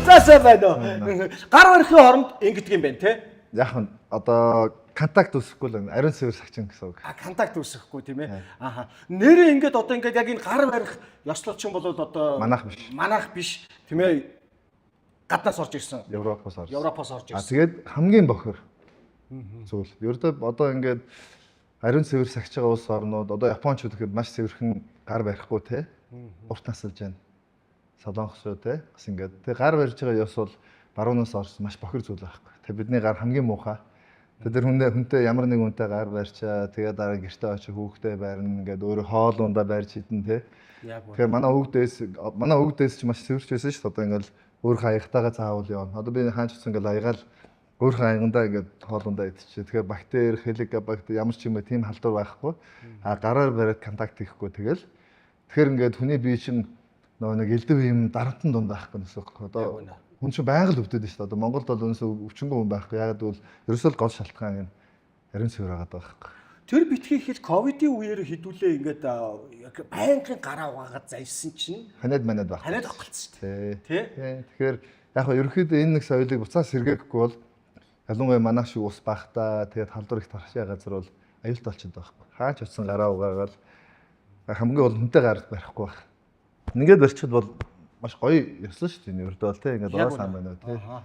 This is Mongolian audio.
За, сайн байна уу? Гар барихын оронд ингэдэг юм байна те. Яг нь одоо контакт үүсэхгүй л ариун цэвэр сагчин гэсэн үг. А, контакт үүсэхгүй, тийм ээ. Ааха. Нэрээ ингээд одоо ингээд яг энэ гар барих ёслол чинь бол одоо Манайх биш. Манайх биш, тийм ээ. Гаднаас орж ирсэн. Европоос орж. Европоос орж А, ирсэн. тэгээд хамгийн бохир зүйл. Ердөө одоо ингээд ариун цэвэр сагч байгаа улс орнууд, одоо Япончууд гэхэд маш цэвэрхэн гар барихгүй те. Урт насалж байна. Солонгос шүү те. Бас ингээд тэг гар барьж байгаа ёс бол баруунаас орсон маш бохир зүйл байхгүй. Тэг бидний гар хамгийн муухай. Тэд нар хүнтэй ямар нэг хүнтэй гар барьчаа, тэгээ дараа гэртээ очиж хүүхдээ барина, ингээд өөрөө хоол ундаа барьж идэн те. Яг үнэ. Тэгэхээр манай өвгдээс ч маш цэвэрч байсан шүү дээ. Одоо ингээл өөрийнхөө аягтайгаа заавал явна. Одоо би хаач утсан ингээл аягаал өөрийнхөө аягандаа ингээд хоол ундаа идчихэ. Тэгэхээр бактери, хеликобактер ямар ч юм бэ, тийм халдвар байхгүй. А гараар бариад контакт хийхгүй тэгэл. Тэгэхээр ингээд хүний бие чинь нөгөө нэг элдв юм дарамтан дунд байхгүй нөсөх. Одоо хүн чинь байнга л өвдөд шүү дээ. Одоо Монголд бол өнөөсөө өвчнгөө хүн байхгүй. Яг гэвэл ерөөсөө л гол шалтгаан юм ариун цэвэр байгаа байхгүй. Тэр битгий хэл, ковидын үеэр хідүүлээ ингээд яг байнгын гараа угаагаад зайсан чинь ханиад манад байхгүй. Ханиад авах гэсэн шүү дээ. Тий. Тий? Тэгэхээр яг хаа ерөнхийдөө энэ нэг соёлыг буцаа сэргээхгүй бол, ялангуяа манайх шиг ус багтаа, тэгээд халдвар их тархшаа газар бол аюултай болчиход байгаа байхгүй. Хаач очсон гараа угаагаал, хамгийн гол хүнтэй гард барихгүй байх. Ингээд барьчихад бол маш гоё ёслол шүү дээ. Ердөө бол тий ингээд Яг ороо сан үнэ. байна уу тий. Аха.